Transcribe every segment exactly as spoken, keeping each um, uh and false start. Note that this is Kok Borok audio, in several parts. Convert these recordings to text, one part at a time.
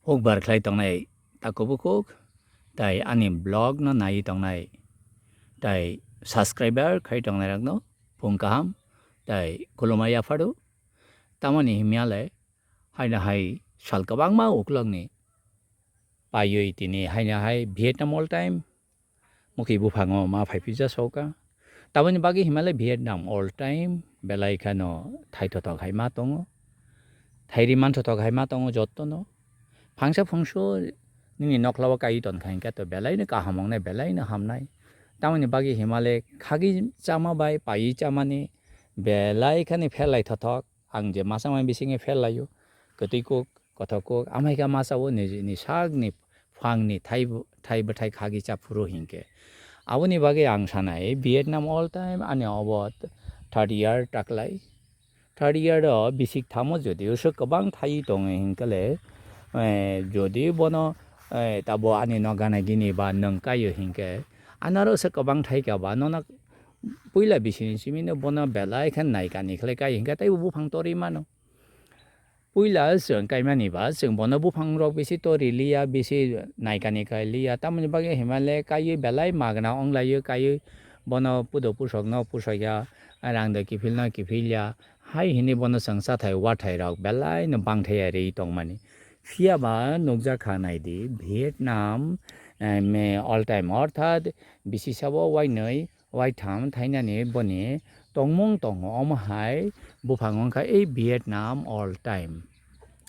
Hukbar khlai tongnai takhuk bukhuk, tai ani vlog no nai tongnai, tai subscriber khai tongnai rok no phung kaham, tai khulumai yapharo. Tamoni himya le haino hai sal kwbangma ukulok ni paiwi tini haino hai Vietnam all time Mukhi buphango ma phai pija soka. Tamoni bagwi himale Vietnam all time belai kheno thaithothok hai ma tongo. Thairi manthothok hai ma tongo jottono. Phangsa phungso nini noklao kai ton kha hinkhe to belai no kaham wngnai, belai no hamnai. Tamoni bagwi himale khagwi chama bai paiwi chamani belai khani pherlai thothok. Ang je masa mai bisingo pherlaio. Kwtwi kuk, kothok kuk, amai kha masa o ni, ni sak ni phang ni thai, thai bwthai khagwi cha phuru hinkhe. Aboni bagwi ang sanai, Vietnam all time ani obo third year taklai. Third year o bisik thamo jodi usuk kwbang thai tongo hinkhe le, eh, jodi bono, eh, tabo ani no gana gini ba nwng kaio hinkhe, anaro se kwbang thai ka ba nono puila bisini simi no bono belai khe nai kani khlai kai hinkhe tei buphang torwi mano. Puila chwng kaimani ba, chwng bono buphangrok bisi tori liya, bisi naikani kai liya, tamoni bagwi himale kaiwi belai magna wnglaio, kaiwi bono pudo pusokno pusokya, rangdo kiphilno kiphilya, hai hwnwi bono chwng chathai wathairok belaino bangthai ya ri tongmani. Phiyaba nukjakha naidi, Vietnam, em, all time, orthat bisi sabo wainwi waitham thainani boni tongmung tongo, omo hai buphang wngkha ei Vietnam all time.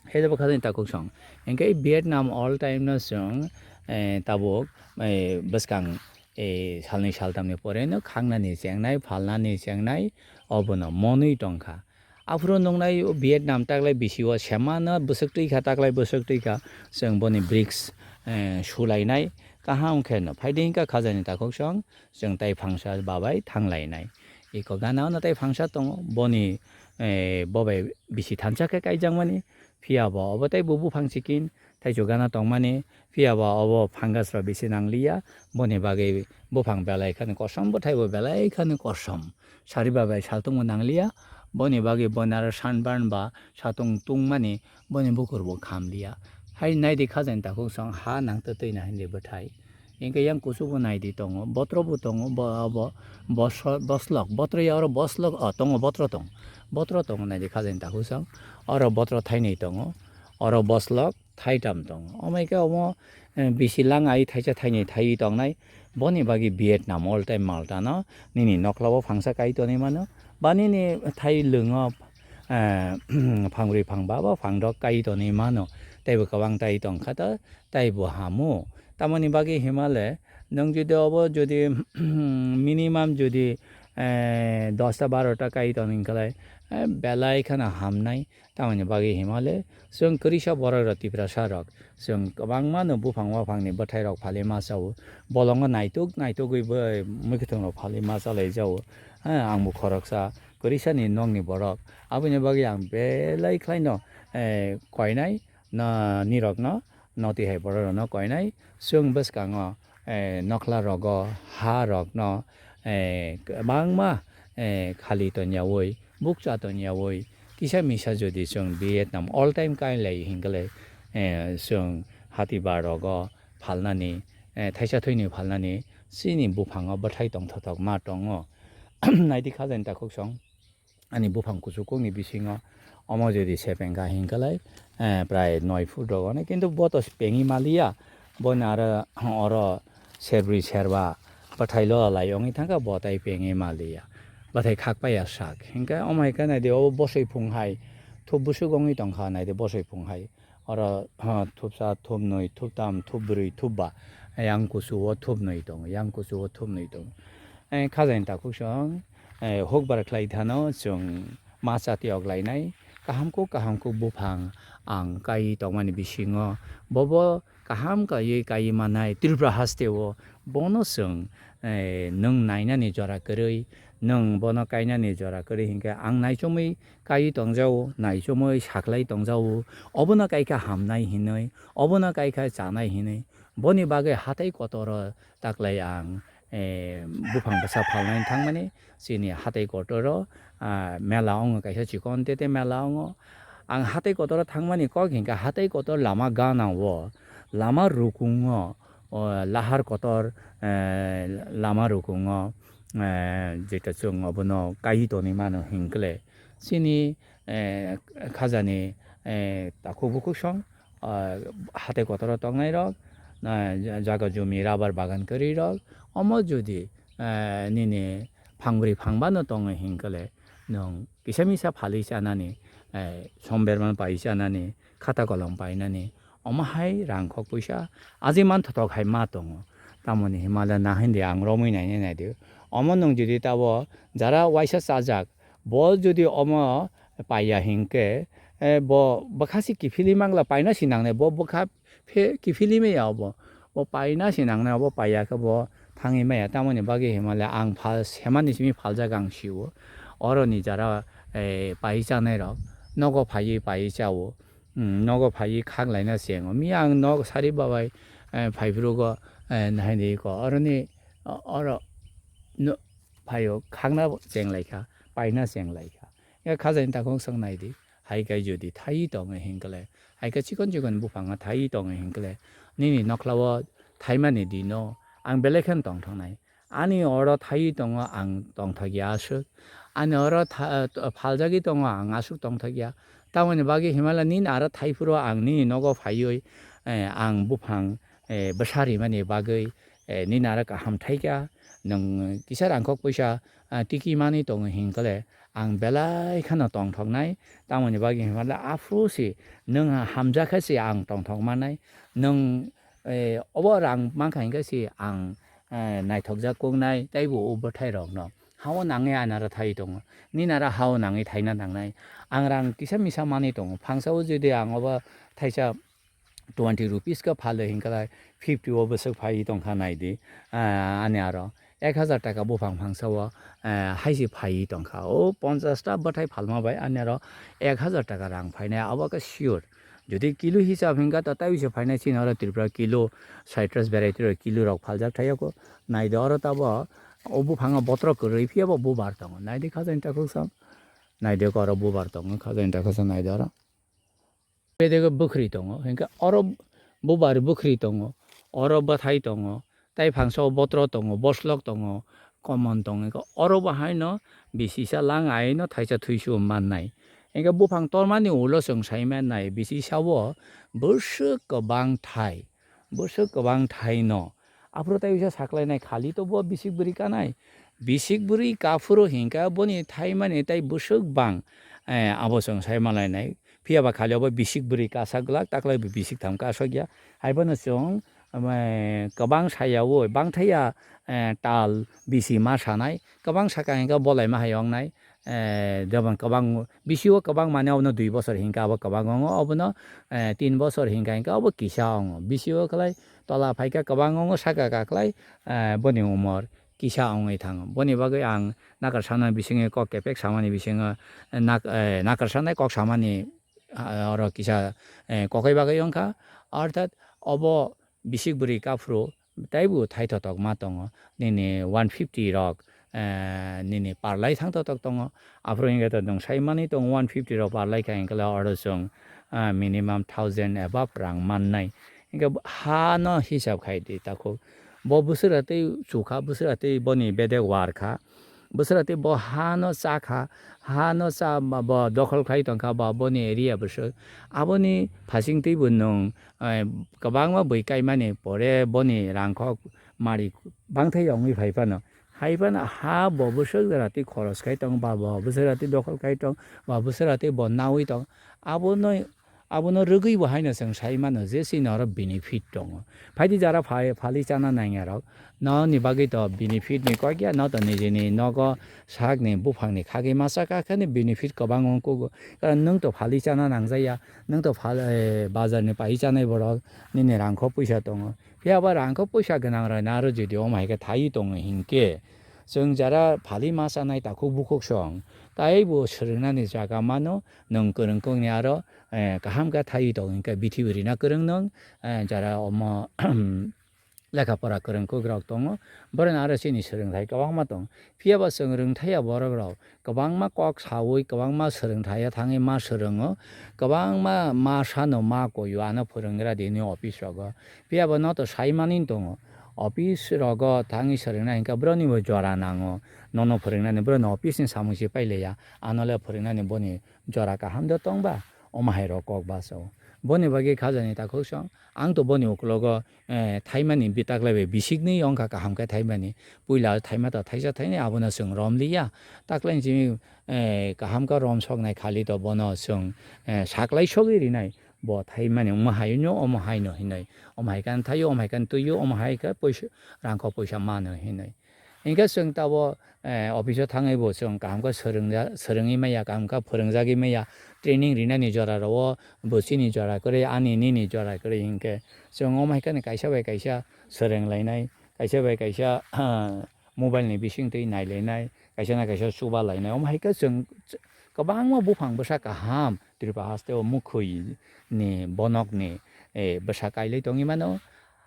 Hejabo kha jani takhuk song. Hinkhe ei Vietnam all time no chwng, eh, tabuk, eh, bwskang, eh, salnwi saltamni pore no khangnani chengnai, phalnani chengnai, obono monwi tongkha. Aphuru nuknai o Vietnam taklai bisi o semano bwswk twi kha, taklai bwswk twi kha, chwng boni brics, eh, sulainai kaham khe no. Phaidi hinkha khajani takhuk song, chwng tai phangsa babai thanglainai. Iko gana ono tai phangsa tongo, boni, eh, bobai bisi thansa khe kaijakmani, phiyabo obo tai bo buphang chikin, thaichuk gana tongmani, phiyaba obo fungus rok bisi nangliya, boni bagwi buphang belai khani kosom, bwthaibo belai khani kosom. Sariba bai saltungbo nangliya, boni bagwi boni aro sunburn ba satung tungmani boni bukurbo khamliya. Hai naidi khajani takhuk song ha nangtwi twi na hindi bwthai. Hinkhe yang kuchugo naidi tongo, botrobo tongo, bo-, bo-, boso-, boslok, botro ya oro boslok, o, tongo, botro tong. Botro tongo naidi khajani takhuk song. Oro botro thainwi tongo, oro boslok, thaitam tongo. Omo hai khe omo, eh, bisi lang ai thaisa thainwi thaiwi tongnai. Boni bagwi Vietnam all time malta no nini noklao phangsa kai tonwi mano. Ba nini thai lwngo, eh, phangrwi phangba ba phangrok kai tonwi mano. Teibo kwbang tai tongkha ta, teibo hamo. Tamoni bagwi himale nwng jodi obo jodi minimum jodi, eh, dosta barota kai tongwi khlai, eh, belai kheno hamnai. Tamoni bagwi himale chwng kwrwisa borok rok Tiprasa rok chwng kwbangma no buphang waphang ni bwthai rok phalwi ma chao. Bolongo naituk naitugwi bai mwkhwtwng rok phalwi ma chalai jao. Ha, ang bo khoroksa kwrwisa ni nok ni borok. Aboni bagwi ang belai khlai no, eh, koinai na nirok no, noti hai borok rok no koinai chwng bwskango, eh, nokhla rogo ha rok no, eh, kwbangma, eh, khali tongyaui, bukcha tongyaui, kisa misa jodi chwng Vietnam all time kai lai hinkhe le, eh, chwng hati bar rogo phalnani, eh, thaisa thwini phalnani chini buphango bwthai tongthothok ma tongo. Naidi khajani takhuk song. Ani buphang kuchukukni bisingo omo jodi sepeng kha hinkhe lai, eh, prai noi foot rogo hwnwi, kintu bo to pengwi maliya, bono aro oro serbrwi serba bwthai lola lai wngwi thangkha, bo tai pengwi maliya, bwthai khakpaiya sak. Hinkhe omo hai khe naidi, obo bosoi phung hai thup bwswk wngwi tongkha, naidi bosoi phung hai. Oro, ha, thupsa, thupnwi, thuptam, thupbrwi, thupba. Yang kuchu o thupnwi tongo, yang kuchu o thupnwi tongo. Eh, khajani takhuk song, eh, hukbar khlai thano chwng ma chati ok lainai. Kaham kuk, kaham kuk buphang ang kai tongmani bisingo. Bobo kaham kaiwi kai manai Tripura haste o. Bono chwng, eh, nwng nainani jora kwrwi, nwng bono kainani jora kwrwi hinkhe ang naichomwi kai tongjao, naichomwi saklai tongjao, obono kaikha hamnai hinwi, obono kaikha chanai hinwi, boni bagwi hatai kotoro taklai ang, eh, buphang bwsa phalnani thangmani, chini hatai kotoro, ah, mela ongo kaisa chikon tete mela ongo, Ang hatai kotoro thangmani kok hinkha, hatai kotor lama gana o, lama rukungo, o, lahar kotor, eh, lama rukungo, eh, jeta chwng obono kai tonwi mano hinkle, chini, eh, khajani, eh, takhuk bukhuk song, ah, hatai kotoro tongnai rok, ah, ja-, jaga jumi rubber bagan kwrwi rok, omo jodi, eh, nini phangbrwi phangba no tongo hinkle, nwng kisa misa phalwi chanani, eh, somberman pai chanani, khata kolom painani, omo hai rang khok puisa aji manthotok hai ma tongo. Tamoni himale na hindi ang romwi nainai naidi. Omo nwng jodi tabo jara waisa chajak, bo jodi omo paiya hinkhe, eh, bo bwkha si kiphilwi mangla, paina si nangnai, bo bwkha phe kiphilwi maya obo. Bo paina si nangnai, obo paiya khe bo thangwi maya. Tamoni bagwi himale ang phal semani simi phaljak ang sio. Oroni jara, eh, pai chanai rok nogo phaiwi pai chao. Hmm, nogo phaiwi khak laina chengo. Mi ang nog sari babai, eh, phaiphrugo, eh, nahaidi ko. Oroni, o-, oro no-, phaio khakna cheng laikha, paina cheng laikha. Ya khajani takhuk swk naidi, hai kai jodi thai tongo hinkle, hai khe chikon chikon buphanga thai tongo hinkle, nini nokhlao thaimani dino ang belai kheno tongthoknai. Ani oro thai tongo ang tongthokya aswk, ani oro tha-, phaljagwi tongo ang aswk tongthokya. Tamoni bagwi himala nini aro thaiphuru ang nini nogo phaiwi, eh, ang buphang, eh, bwsa rimani bagwi, eh, nini aro kaham thaikha, nwng kisa rangkhok puisa, ah, tiki manwi tongo hinkle, ang belai kheno tongthoknai. Tamoni bagwi hinkhe aphuru se nwng hamjakhe se ang tongthok mannai. Nwng, eh, obo rang mankha hinkhe se ang, eh, naithokjak koknai, teibo o bwthairokno. Hao nangwi anaro thai tongo. Ninaro hao nangwi thaina nangnai. Ang rang kisa misa manwi tongo. Phangsao jodi ang obo thaisa twenty rupees khe phalo hinkhe fifty o bwswk phaiwi tongkha naidi, ah, ani aro ek hazar taka buphang phangsao, ah, haisi phaiwi tongkha. O ponchash ta bwthai phalma bai ani aro ek hazar taka rang phainai, abo khe sure. Jodi kilo hisab hinkhe to taiwi se phainai, chini oro Tripura kilo citrus variety rok kilo rok phaljak thaiya kho. Naidi oro tabo o buphango botrok kwrwi phiyabo bubar tongo. Naidi khajani takhuk sam. Naidi khe oro bubar tongo, khajani takhuk sam naidi oro. Bedego bwkhri tongo, hinkhe oro bubar bwkhri tongo, oro bwthai tongo, tei phangsao botro tongo, boslok tongo, common tongo, hinkhe oro bo haino bisisa lang aino thaisa thuisu mannai. Hinkhe buphang tormani ulo chwng sai mannai, bisisao bwswk kwbang thai, bwswk kwbang thaino. Aphuru tei uisa saklainai khali to bo bisik bwrwi kanai, bisik bwrwi kaphuru hinkhe boni thaimani tei bwswk bang, eh, abo chwng sai malainai. Phiya ba khali obo bisik bwrwi kasak glak, taklai bo bisik tham kasok ya. Hai phano chwng, em, kwbang saya o, bangthaya, eh, tal bisi ma sanai, kwbang saka hinkhe bolai ma hai wngnai, eh, jemon kwbang bisi o kwbang mane obono dui bosor hinkhe abo kwbang wngo, obono, eh, tin bosor hinkhe hinkhe obo kisa wngo. Bisi o khlai tola phaikhe kwbang wngo, saka kaklai, eh, boni umor kisa wngwi thango. Boni bagwi ang nakarsanai bisingo kok kepek samani bisingo, eh, nak-, eh, nakarsanai kok samani, ah, oro kisa, eh, kokoi bagwi wngkha. Orthat obo bisik bwrwi kaphuru taibo thaithotok ma tongo. Nini one fifty rok, eh, nini parlai thangthotok tongo. Aphuru hinkhe to nwng sai manwi tongo one fifty rok parlai kha hinkhe oro chwng, ah, minimum thousand above rang mannai. Hinkhe hano hisab khai di takhuk. Bo bwswra tei chukha, bwswra tei boni bedek war kha. Bwswra tei bo hano cha kha, hano cha ba bo dokhol khai tong kha ba boni area bwswk. Aboni phasing tei bo nwng, eh, kwbangma bwi kaimani pore boni rangkhok mari bangthai wngwi phai phano. Hai phano ha bo bwswk jora tei khoros khai tong ba bo bwswk jora tei dokhol khai tong ba bwswk jora tei bo naui tong. Abono Abono rwgwi bo haino chwng sai mano je chini oro benefit tongo. Phaidi jara phai-, phali chana nangya rok, noni bagwi to benefit ni kok ya, no to nijini nogo sakni buphangni khagwi masa kakhani benefit kwbang wng kugo. Karon nwng to phali chana nangjaya, nwng to phal-, eh, bazar ni pai chanai borok, nini rangkho puisa tongo. Phiya ba rangkho puisa gwnang rok naro jodi omo hai khe thaiwi tongo hinkhe, chwng jara phali masa nai takhuk bukhuk song, taibo swrwngnani jaga mano, nwng kwrwng kokni aro, eh, kaham khe thaiwi tongo hinkhe bithi rina kwrwng nwng, eh, jara omo, lekha pora kwrwng kwrwk rok tongo, borok ni aro chini swrwngthai kwbangma tongo. Phiya ba chwng rwngthai ya borok rok kwbangma kok sawi, kwbangma swrwngthai ya thangwi ma swrwngo, kwbangma ma sano ma koyo, ano phwrwng gra di hinwi office rogo. Phiya ba no to sai mani tongo, office rogo thangwi swrwngna hinkhe borok ni bo jora nango, nono phwrwngna ni borok ni office ni samung se pailaiya, ano le phwrwngna ni boni jora kaham de tong ba, omo hai rok kok baso. Boni bagwi khajani takhuk song, ang to boni uklogo, eh, thaimani bitaklai bai bisikni wngkha kaham khe thaimani. Puila thaima to thaisa thaini abono chwng rom liya. Taklai chini, eh, kaham khe rom soknai khali to bono chwng, eh, saklai sogwi rinai. Bo thaimani omo haino, omo haino hinoi. Omo hai khe thaio, omo hai khe tuio, omo hai khe poisa, rangkho poisa mano hinoi. Hinkhe chwng tabo, eh, office o thangwi bo chwng kaham khe swrwngya, swrwngwi maya, kaham khe phwrwngjagwi maya, training rinani jora rwo bo chini jora kwrwi, ani nini jora kwrwi hinkhe chwng omo hai khe kaisa bai kaisa swrwng lainai, kaisa bai kaisa, ah, mobile ni bising twi nai lainai, kaisa na kaisa chuba lainai, omo hai khe chwng kwbangma buphang bwsa kaham Tripura haste o mukhwi ni bonok ni, eh, bwsa kailai tongwi mano.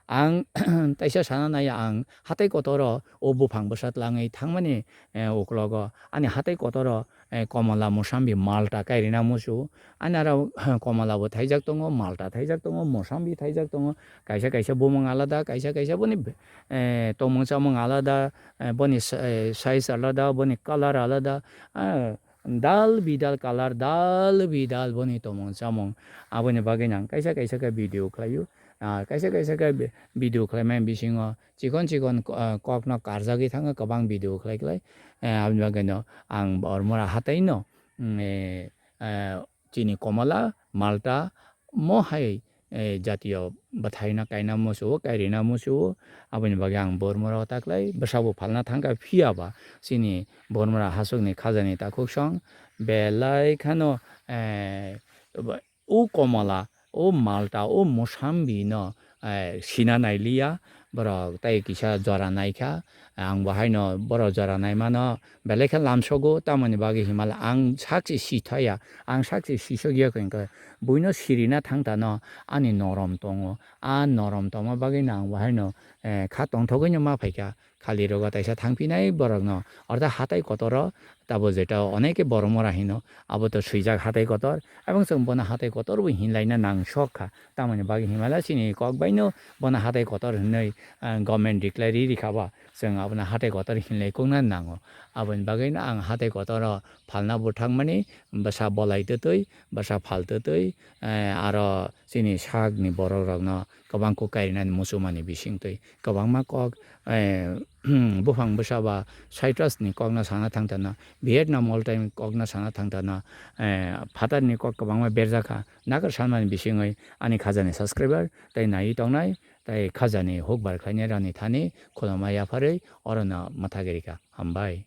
Ang taisa sana nai, ang hatai kotor o o buphang bwsa tlangwi thangmani, eh, uklogo ani hatai kotor o, eh, komola, mosambi, malta kairina musu. Ani aro komola bo thaijak tongo, malta thaijak tongo, mosambi thaijak tongo. Kaisa kaisa bumung alada, kaisa kaisa boni, eh, tongmung chamung alada, eh, boni sa-, eh, size alada, boni colour alada. Ah, dal bidal colour, dal bidal boni tongmung chamung. Aboni bagwi nang kaisa kaisa khe video khlaio. Ah, kaisa kaisa khe bi-, video khlaimani bisingo chikon chikon ko-, ah, kokno karjagwi thango, kwbang video khlai khlai. Eh, aboni bagwino ang Bormora hataino, mm, eh, eh, chini komola, malta, mo hai, eh, jatiyo bwthaino kaina musuo, kairina musuo. Aboni bagwi ang Bormora taklai bwsabo phalna thangkha, phiya ba chini Bormora hasukni khajani takhuk song belai khano, eh, o komola, o malta, o mosambi no, eh, sina nailiya, borok tei kisa jora naikha, ang bo haino borok jora naimano belai khe lamsogo, tamoni bagwi hinmale ang sakse sithaya, ang sakse sisokya khe hwnkhe buino sirina thangtano ani norom tongo, a norom tongma bagwino ang bo haino, eh, kha tongthogwino ma phaikha. Khali rogo taisa thangphinai borokno. Ortha hatai kotoro tabo jeta oneke Boromora hino, abo to swijak hatai kotor. Ebong chwng bono hatai kotor bo hinlaina nang sok kha. Tamoni bagwi hinmala chini kok baino bono hatai kotor hinwi, ah, government declare ri rikha ba, chwng abono hatai kotor hinlai kokna nango. Aboni bagwino ang hatai kotoro phalna bo thangmani, bwsa bolai twtwi, bwsa phal twtwi, eh, aro chini sakni borok rokno kwbang kok kairinani muchungmani bisingtwi kwbangma kok, eh, buphang bwsa ba citrus ni kokno sana thangtana, Vietnam all time kokno sana thangtana, eh, phatarni kok kwbangma berjakha. Nagar sanmani bisingwi ani khajani subscriber tei naiwi tongnai tei khajani hukbar khlainai rani thani khulumma yapharwi orono mwthagwi rikha. Hambai.